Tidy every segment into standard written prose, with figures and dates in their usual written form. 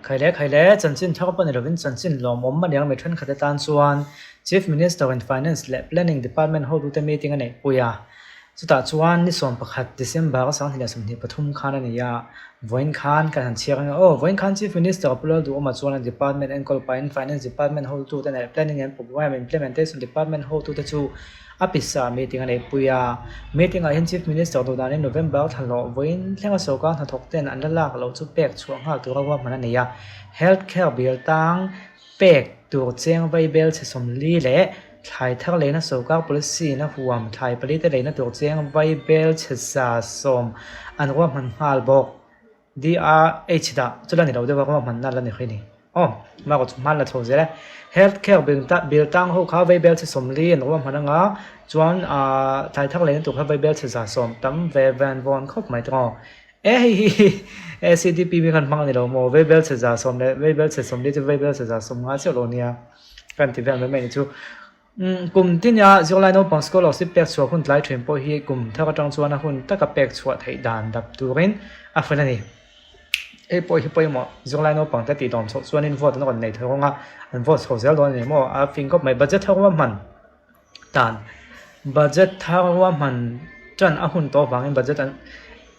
Khaile khaile, chanchin thar pawh ni lovin chanchin lawmawm a niang mi thenkhat atan chuan Chief Minister in Finance leh Planning Department hotute meeting a neihpui a. Chutah chuan ni 11 December 2023 khan a ni a, vawiin khan kan han chhiar ang e aw. Vawiin khan Chief Minister Pu Lalduhawma chuan a Department enkawl pahin Finance Department hotute leh Planning and Programme Implementation Department hotute chu A pisa meeting a neihpui a, meeting ah hian Chief Minister duhdanin November thla hlawh vawiin thlenga sorkar hnathawk ten an la lak loh chu pek chhuah nghal tura ruahman a nei a. Health Care bill tang pek tur cheng vaibel chhe 40 leh thlai thar leina sorkar policy in a huam thlai palite leina tur cheng vaibel chhe 110 an ruahman nghal bawk. DRH dah chu la ni lo deuh a ruahmanna la ni hrih ni. Aw, mah chu hman la chho zel e. Health care bill tang ho kha vaibel chhe 40 an ruahman anga chuan aah thlai thar lehna tur kha vaibel chhe 110 tam ve van vawn khawp mai tawng aw. E hei hi ACDP mi khan hmang a ni lo maw vaibel chhe 110 leh vaibel chhe 40 chu vaibel chhe 150 chiah lo nia kan ti vel mai mai ni chu. Kum tinia zirlai naupang scholarship pek chhuah hun tlai thin pawh hi kum thar atang chuan a hun taka pek chhuah theih dan dap turin a fel a ni. Hei pawh hi pawimawh zirlai naupang te tih dawm chhoh chuanin vote an rawn nei thei rawng a, an vote chho zel dawn a ni maw? A fing khawp mai. Budget thar ruahman dan Budget thar ruahman tan a hun tawh avangin budget an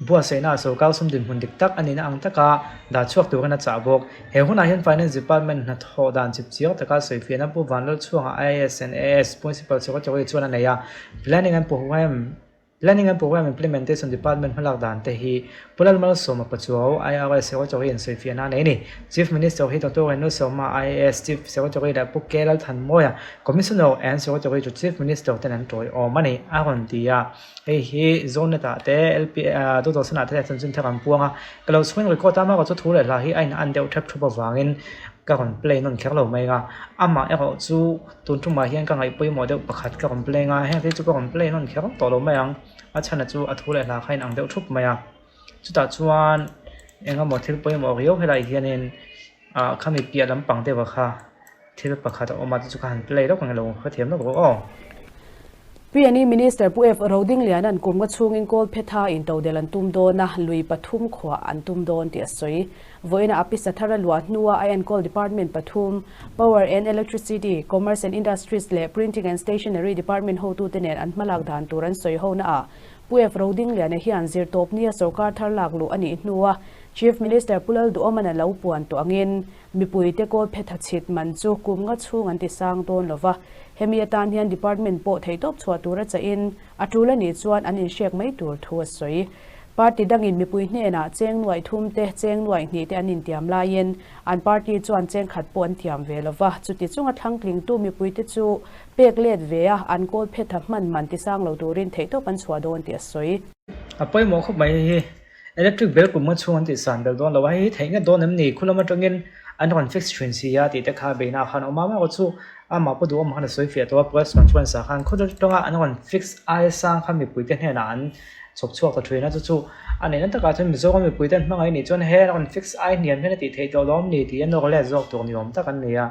Buatsaihna sorkar sum dinhmun dik tak a nihna ang taka dah chhuak turin a chah bawk. He hunah hian Finance Department hnathawh dan chip chiang taka sawifiahna Pu Vanlalchhuanga IAS and AS Principal Secretary chuan a nei a. Planning and Programme Planning and Programme Implementation Department hmalak dan te hi Pu Lalmalsawma Pachuau IRS Secretary in sawifiahna a nei a ni. Chief Minister hi Doctor Renu Sharma IAS Chief Secretary leh Pu K Lalthanmawia Commissioner and Secretary to Chief Minister ten an tawiawm a ni a rawn ti a. Hei hi Zonet ah te LP ah Doordarshan ah te chanchin thar an puang a, ka lo chhung record a amaherawhchu thu leh hla hi a in an deuh thep thup avangin ka rawn play nawn kher lo mai a, amah erawh chu tun tumah hian ka ngaih pawimawh deuh pakhat ka rawn play a, heng te chu ka rawn play nawn kher tawh lo mai ang, a chhan a chu a thu leh hla kha a in ang deuh thup mai a, chutah chuan eng emaw thil pawimawh riau helaiah hianin ah khami piah lampang deuh ah kha. Thil pakhat a awm a, chu chu ka han play lawk ang ilo hrethiam lawk rawh aw. PNE Minister Pu F. Rodingliana'n kum nga chhungin Kawlphetha in todel an tum dawn a, lui pathum khuah an tum dawn tih a sawi. Vawiina a pisa thar a luah hnua a enkawl department pathum, Power and Electricity, Commerce and Industries leh Printing and Stationery Department hotute nen an hmalak dan tur an sawi honaah Pu F. Rodingliana hian zirtawpnia sorkar thar lak luh a nih hnua Chief Minister Pu Lalduhawman a lo puan tawh angin Mipuite Kawlphetha chhit man chu kum nga chhung an ti sang dawn lo va, hemi atan hian department pawh theihtawp chhuah tura chahin a tul a nih chuan an inhrek mai tur thu a sawi. Party dangin mipui hnenah cheng nuaih thum te, cheng nuaih hnih te an intiam laiin an party chuan cheng khat pawh an tiam ve lo va, chuti chunga thlangtlingtu mipuite chu pek let ve a, an Kawlphetha hman man ti sang lo turin theihtawp an chhuah dawn tih a sawi. A pawimawh khawp mai hei hi. Electric bill kum nga chhung an tih san belh dawn lo a, hei hi theih nge dawn em ni? Khulam atangin an rawn fix thin si a tih te kha beihna khan a awm a, amaherawh chu amah pawh duhawm khan a sawi fiah tawh a, press conference ah khan khaw atanga an rawn fix ai sang khan mipuite hnenah an chhawp chhuak ta thin a, chu chu a neihna takah chuan Mizoram mipuite an hmangaih nih chuan he an rawn fix ai hniam hian a tih theih tawh lawm ni tih a nawr let zawk tur ni awm tak an ni a,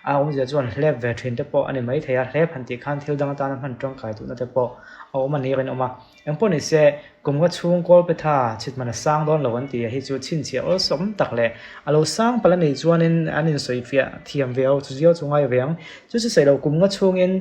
a awmzia chuan hlep ve thin te pawh a ni maithei a, hlep han tih khan thil dang atana hman tangkai duhna te pawh a awm a ni rinawm a. Engpawh ni se, kum nga chhung Kawlphetha chhitman a sang dawn lo an ti a hi chu chhinchhiah awlsawm tak leh a lo sang palh a nih chuanin an insawifiah thiam ve ho chu zio chu ngai ve ang. Chu chu sawi lo kum nga chhungin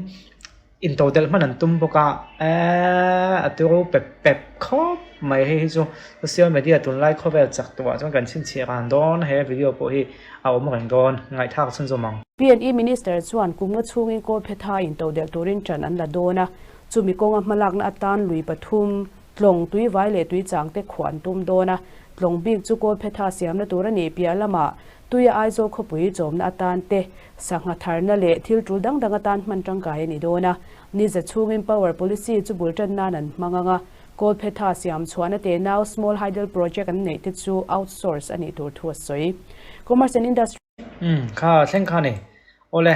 intodelh hman an tum bawk a, eeee a turu pep pep khawp mai hei hi chu social media tunlai khawvel chak tawhah chuan kan chhinchhiah ran dawn he video pawh hi a awm reng dawn ngaihthlak chhunzawm ang. P&E Minister chuan kum nga chhungin Kawlphetha intodelh turin ṭan an la dawn a. Chumi kawnga hmalakna atan lui pathum, tlawng, tuivai leh tuichangte khuah an tum dawn a, tlawng bik chu Kawlphetha siamna tur a nih piah lamah tuia Aizawl khawpui chawmna atan te, sangha tharna leh thil tul dang dang atan hman tangkai a ni dawn a. Ni za chhungin Power Policy chu bul tan nan an hmang ang a, Kawlphetha siam chhuahna te nau Small Hydel Project an neih te chu outsource a nih tur thu a sawi. Commerce and Industry. Umm kha thleng kha ni. Awle.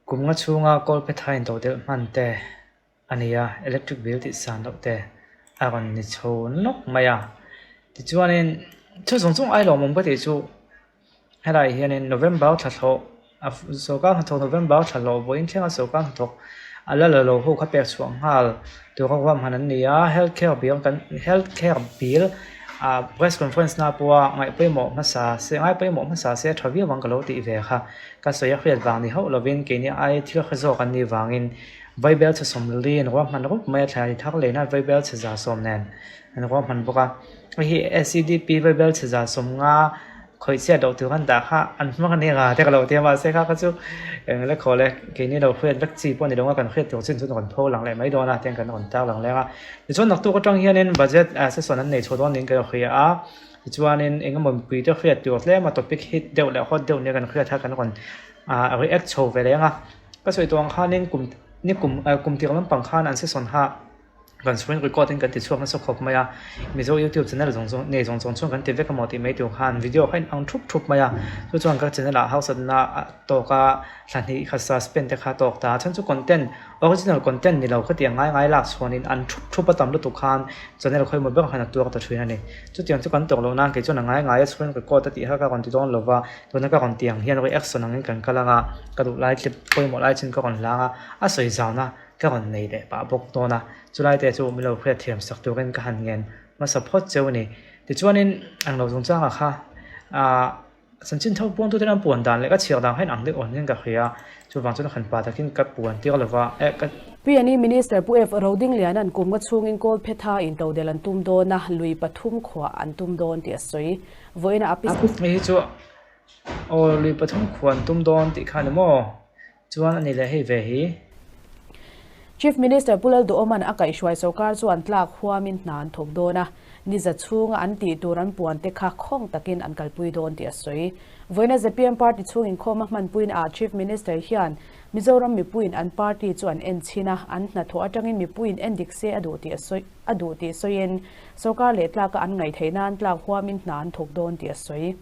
Kum nga chhunga Kawlphetha intodelh hman te a ni a, electric bill tih san loh te a rawn ni chho nawk mai a. Tichuanin thu zawng zawng ai lawmawm ka tih chu helaiah hianin November thla thlawh a sorkar hnathawk November thla hlawh vawiin thlenga sorkar hnathawk a la la lo ho kha pek chhuah nghal tur a ruahman an ni a, health care bill kan health care bill. Ah press conference na pawha ngaih pawimawh hmasa se ngai pawimawh hmasa se tha viau ang ka lo tih ve kha. Ka sawi a hriat vang ni hauh lovin keini ai thil hre zawk an nih vangin Vaibel chhe 40 an ruahman rup mai a thlai thar lehna Vaibel chhe 110 nen an ruahman bawk a. Hei hi SEDP Vaibel chhe 150 khawih chhiat loh tur an dah kha an hmang a ni ang a te ka lo ti a mahse kha kha chu eng le khaw le keini lo hriat vek chi pawh ni lo a kan hriat tur chin chu rawn pho lang leh mai dawn a tiang kan rawn tar lang leng a. Tichuan naktuk atang hianin budget session an nei chhuah dawn niin ka hria a tichuanin eng emaw mipui te hriat tur tlem a topic hit deuh leh hot deuh nia kan hriat kha kan rawn react chho ve leng a. Ka sawi tawh ang khanin kum ni kum kum tir lampang khan an session ha kan screen record in kan ti chhuak nasa khawp mai a, Mizo YouTube channel zawng zawng nei zawng zawng chuan kan ti vek emaw tih mai tur khan video kha in ang thup thup mai a, chu chuan ka channel ah hausatna a tawk a thla hnih kha suspend te kha a tawk ta a, chhan chu content original content ni lo kha tiang ngai ngai lak chhuanin an thup thup a tam lutuk khan channel khawi maw ber khan a tuar ta thin a ni. Chutiang chu kan tawk loh nan kei chuan a ngai ngai a screen record a tih kha ka rawn ti dawn lo va, tuna ka rawn ti ang hian reaction angin kan kal ang a, ka duh lai clip pawimawh lai chin ka rawn hlang a, a sawi zauna ka rawn nei leh pah bawk dawn a, chulai te chu min lo hriat thiam sak turin ka han ngen hmasa phawt cheu a ni. Tichuanin englo chungchangah kha aah chanchin tho puangtute an puan dan leh ka chhiar dan kha in ang deuh awm hian ka hria a, chuvang chuan han pa takin ka puan tir lova eh ka. PNE Minister Pu F. Rodingliana'n kum nga chhungin Kawlphetha intodelh an tum dawn a, lui pathum khuah an tum dawn tih a sawi. Vawiin a apis. Hei hi chu aw lui pathum khuah an tum dawn tih kha a ni maw? Chuan a ni leh hei ve hi. Chief Minister Pu Lalduhawma'n a kaihhruai sorkar chuan tlak huamin hna an thawk dawn a, ni za chhunga an tih tur an puan te kha khawng takin an kalpui dawn tih a sawi. Vawiina zpm party chhung inkhawm a hmanpuiin ah Chief Minister hian Mizoram mipuiin an party chu an en chhin a, an hnathawh atangin mipuiin en dik se a duh tih a sawi a duh tih sawiin sorkar leh tlaka an ngaihtheih nan tlak huamin hna an thawk dawn tih a sawi.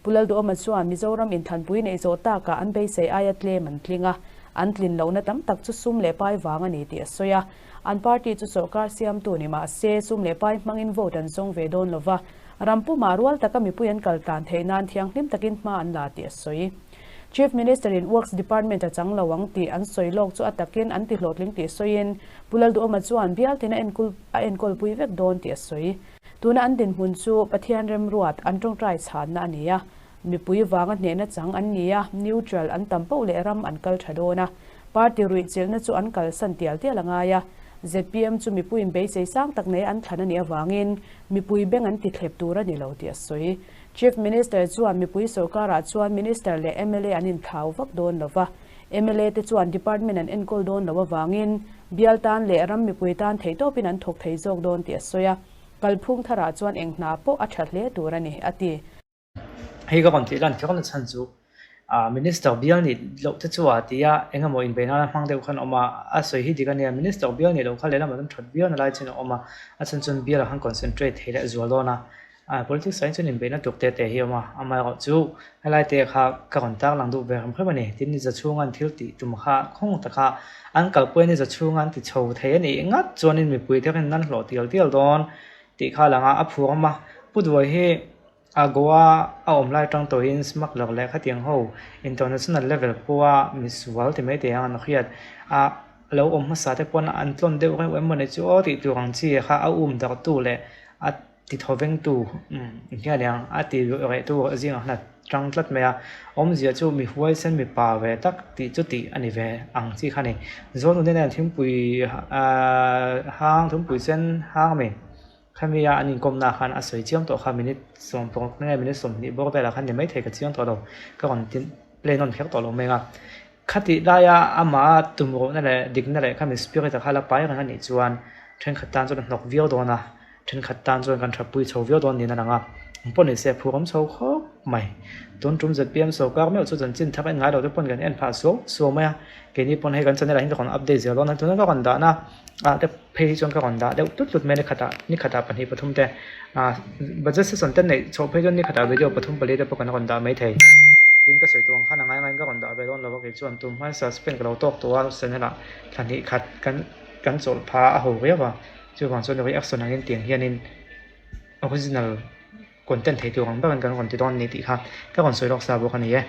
Pu Lalduhawma chuan Mizoram inthlanpui neih zawh takah an beisei aia tlem an tling a, an tlin lohna tam tak chu sum leh pai vang a ni tih a sawi a. An party chu sawrkar siamtu ni mah se sum leh pai hmangin vote an zawng ve dawn lova, ram pumah rual taka mipui an kal tlan theih nan thianghlim takin hma an la tih a sawi. Chief Minister in Works Department a chang lo ang tih an sawi lawk chu a takin an ti hlawhtling tih sawiin Pu Lalduhawma chuan bialtin a enkawl a enkawlpui vek dawn tih a sawi. Tuna an dinhmun chu Pathian remruat an tawngtai chhanna a ni a, mipui vanga hnehna chang an ni a, neutral an tam poh leh ram an kal tha dawn a, party ruihchilhna chu an kalsan tial tial a ngai a, zpm chu mipuiin beisei sang tak nei an thlan a nih avangin mipui beng an ti thlep tur a ni lo tih a sawi. Chief Minister chuan mipui sorkarah chuan Minister leh mla an inthlau vak dawn lo va, mla te chuan department an enkawl dawn lo avangin bial tan leh ram mipui tan theihtawpin an thawk thei zawk dawn tih a sawi a, kalphung tharah chuan eng hna pawh a tha hle tur a ni, a ti. Hei ka rawn tih lan kher na chhan chu Minister bial nih loh te chu a ti a, eng emaw inbeih nana hmang deuh khan a awm a, a sawi hi dik a nia, Minister bial nih loh kha lehlamah chuan that viau na lai chin a awm a, a chhan chuan bial ah khan concentrate thei leh zual dawn a, Politics ah hian chuan inbeihna tuk te te hi a awm a, amaherawh chu helai te kha ka rawn tar lang duh ve hrim hrim a ni. Tin, ni za chhunga an thil tih tum kha khawng taka an kalpui a ni za chhunga an ti chho thei a nih ngat chuanin mipui te khan an hlawh tial tial dawn tih kha a lang a, a phur awm a. Pu Duai hi a Goa a awm lai atang tawhin smuggler leh khatiang ho international level pawha misual ti mai thei ang an hriat a, a lo awm hmasa te pawn an tlawn deuh reuh em mawni chu aw tih tur ang chi kha a um darhtu leh a Ti thaw vengtu hian eng a ti reh tu zingah khan a tang tlat mai a, awmzia chu mi huaisen mi pa ve tak tih chu tih a ni ve ang chi kha a ni. Zawlnute nen thingpui hang thingpui sen hang a mi khami a an inkawmna ah khan a sawi chiang tawh kha minute 16 nge minute 20 bawr velah khan ni maithei ka chiang tawh lo ka rawn tin play nawn kher tawh lo mai ang a. Khatih laia amah tumruhna leh dikna leh khami spirit a kha la pai reng a nih chuan thenkhat tan chuan a hnawk viau dawn a. Thenkhat tan chuan kan thapui chho viau dawn niin a lang a, ang pawh ni se phur awm chho khawp mai. Tun tum zpm sawrkar meuh chu chanchin thar en ngai lo te pawn kan en phah suau suau mai a, keini pawn hei kan channel ah hian ka rawn update zel dawn a, tuna ka rawn dahna ah te phei hi chuan ka rawn dah deuh tlut tlut mai a, ni khatah ni khatah pahnih pathum te ah budget session te neih chhoh phei chuan ni khatah video pathum pali te pawh kan rawn dah mai thei. Tin ka sawi tur ang khan a ngai ngaiin ka rawn dah ve dawn lo a, kei chuan tum hmain suspend ka lo tawk tawh a, channel ah thla hnih khat kan kan chawlh phah a ho viau a. Chuvang chuan reaction angin tiang hianin original content thei tur ang berin kan rawn ti dawn a ni tih kha ka rawn sawi lawk sa bawk a ni e.